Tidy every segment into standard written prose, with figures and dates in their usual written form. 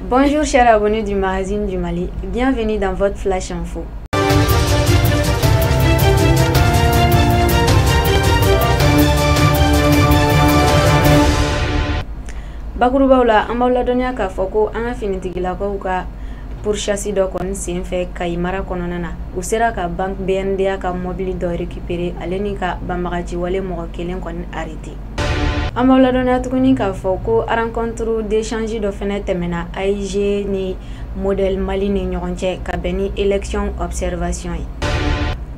Bonjour chers abonnés du magazine du Mali, bienvenue dans votre Flash Info. Bakurubaw la, an b'aw ladɔnniya k'a fɔ ko an ka finitigilakaw ka pourchasse dɔ kɔni senfɛ Kayi mara kɔnɔna na, u sera ka banque BNDA ka mobili dɔ récupérer ale ni ka banbagaciwale mɔgɔ kelen kɔni arrêté. An b'aw ladɔnniya tuguni k'a fɔ ko rencontre d'échange dɔ fɛnɛ tɛmɛna AIGE ni Modèle Mali ni ɲɔgɔn cɛ ka bɛn ni élection observation ye.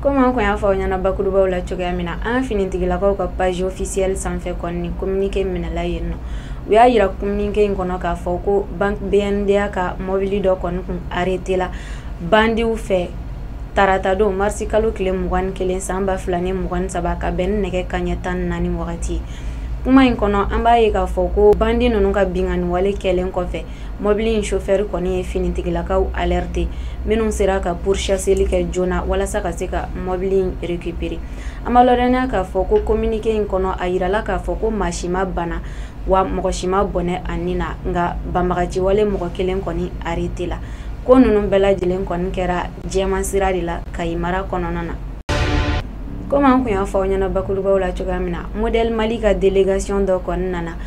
Komi an kun y'a fɔ aw ɲɛna bakurubaw la cogoya min na, an ka finitigilakaw ka page officielle sanfɛ kɔni ni communiqué minɛla yen nɔ. U y'a yira communiqué in kɔnɔ k'a fɔ ko banque BNDA ka mobili dɔ kɔni kun arrêté la bandiw fɛ tarata don marisi kalo tile 21 san 2023 ka bɛn ni nɛgɛ kanɲɛ 14 wagati ye. Kuma in kɔnɔ an b'a ye k'a fɔ ko bandi ninnu ka binkanni wale kɛlen kɔfɛ, mobili in chauffeur kɔni ye finitigilakaw alerté minnu sera ka pourchasseli kɛ joona walasa ka se ka mobili in récupérer. An b'a ladɔnniya k'a fɔ ko communiqué in kɔnɔ a yirala k'a fɔ ko maa si ma bana wa mɔgɔ si ma bɔnɛ a nin na, nka banbagaciwale mɔgɔ kelen kɔni arrêté la. Ko ninnu bɛɛ lajɛlen kɔni kɛra jɛman sira de la Kayi mara kɔnɔna na. Komi an kun y'a fɔ aw ɲɛna bakurubaw la cogoya min na, Modèle Mali ka délégation dɔ kɔni nana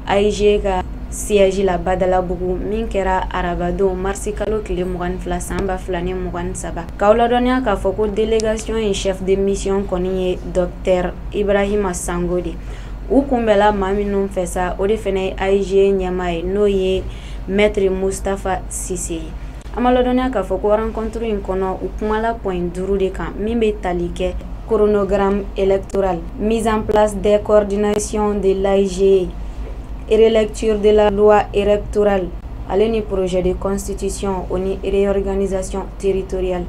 AIGE ka siège la Badalabugu min kɛra arabadon marisi kalo tile 22 san 2023. K'aw ladɔnniya k'a fɔ ko délégation in chef de mission kɔni ye docteur Ibrahima Sango de. U kunbɛla maa minnu fɛ sa, o de fɛnɛ ye AIGE ɲɛmaa ye, n'o ye maître Mustapha Cissé ye. An b'a ladɔnniya k'a fɔ ko rencontre in kɔnɔ u kumala point 5 de kan min bɛ tali kɛ chronogramme électoral, mise en place des coordinations de l'AIGE, relecture de la loi électorale, ale ni projet de constitution o ni réorganisation territoriale.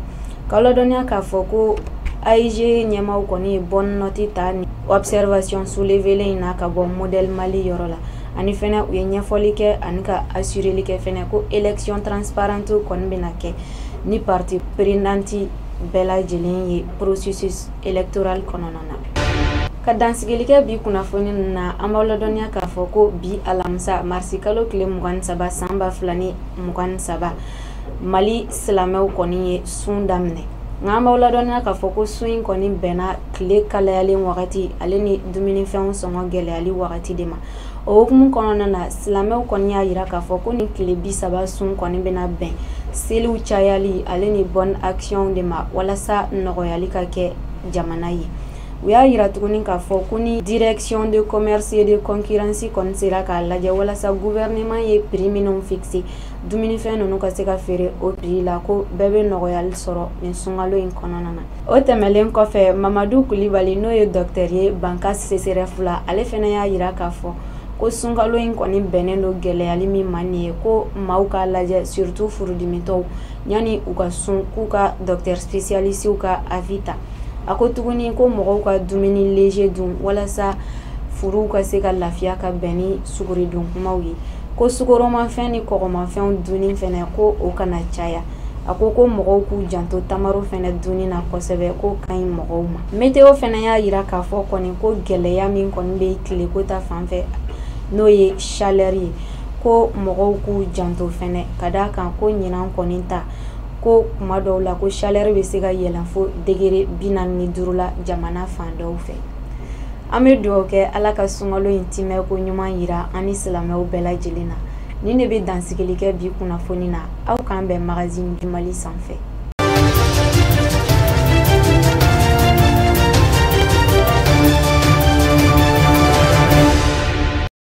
K'aw ladɔnniya k'a fɔ ko AIGE ɲɛmaaw kɔni ye bonne note ta ni observation soulevée in na ka bɔ Modèle Mali yɔrɔ la. Ani fɛnɛ u ye ɲɛfɔli kɛ ani ka assureli kɛ fɛnɛ ko élection transparente kɔni bɛna kɛ ni partie prenante bɛɛ lajɛlen ye processus électoral kɔnɔna na. Ka dansigili kɛ bi kunnafoni ninnu na, an b'aw ladɔnniya k'a fɔ ko bi alamisa marisi kalo tile 23 san 2023 Mali silamɛw kɔni ye sun daminɛ. Nka an b'aw ladɔnniya k'a fɔ ko sun in kɔni bɛnna tile kalayalen wagati ale ni dumunifɛnw sɔngɔ gɛlɛyali wagati de ma. O hukumu kɔnɔna na, silamɛw kɔni y'a yira k'a fɔ ko nin tile 30 sun kɔni bɛna bɛn seliw cayali ale ni bonne action de ma walasa nɔgɔyali ka kɛ jamana ye. U y'a yira tuguni k'a fɔ ko ni direction de commerce et de concurrence kɔni sera k'a lajɛ walasa gouvernement ye prix minnu fixé dumunifɛn ninnu ka se ka feere o prix la, ko bɛɛ bɛ nɔgɔyali sɔrɔ nin sunkalo in kɔnɔna na. O tɛmɛlen kɔfɛ, Mamadu Kulibali n'o ye docteur ye Banka CSRF la, ale fɛnɛ y'a yira k'a fɔ ko sunkalo in kɔni bɛnnen don gɛlɛyali min ma nin ye, ko maaw k'a lajɛ surtout furudimitɔw yanni u ka sun k'u ka docteur spécialiste ka avis ta. A ko tuguni ko mɔgɔw ka dumuni léger dun walasa furuw ka se ka lafiya ka bɛn ni sukorodun kumaw ye. Ko sukoromafɛn ni kɔgɔmafɛnw dunni fɛnɛ ko o kana caya. A ko ko mɔgɔw k'u janto tamaro fɛnɛ dunni na kosɛbɛ, k'o ka ɲi mɔgɔw ma. Météo fɛnɛ y'a yira k'a fɔ kɔni ko gɛlɛya min kɔni bɛ tileko ta fan fɛ n'o ye chaleur ye, ko mɔgɔw k'u janto fɛnɛ ka d'a kan ko ɲinan kɔni ta ko kuma dɔw la ko chaleur bɛ se ka yɛlɛn fo degré 45 la jamana fan dɔw fɛ. An bɛ dugawu kɛ Ala ka sunkalo in timɛ ko ɲuman yira an ni silamɛw bɛɛ lajɛlen na. Nin de bɛ dansigili kɛ bi kunnafoni na. Aw k'an bɛn magazine du Mali sanfɛ.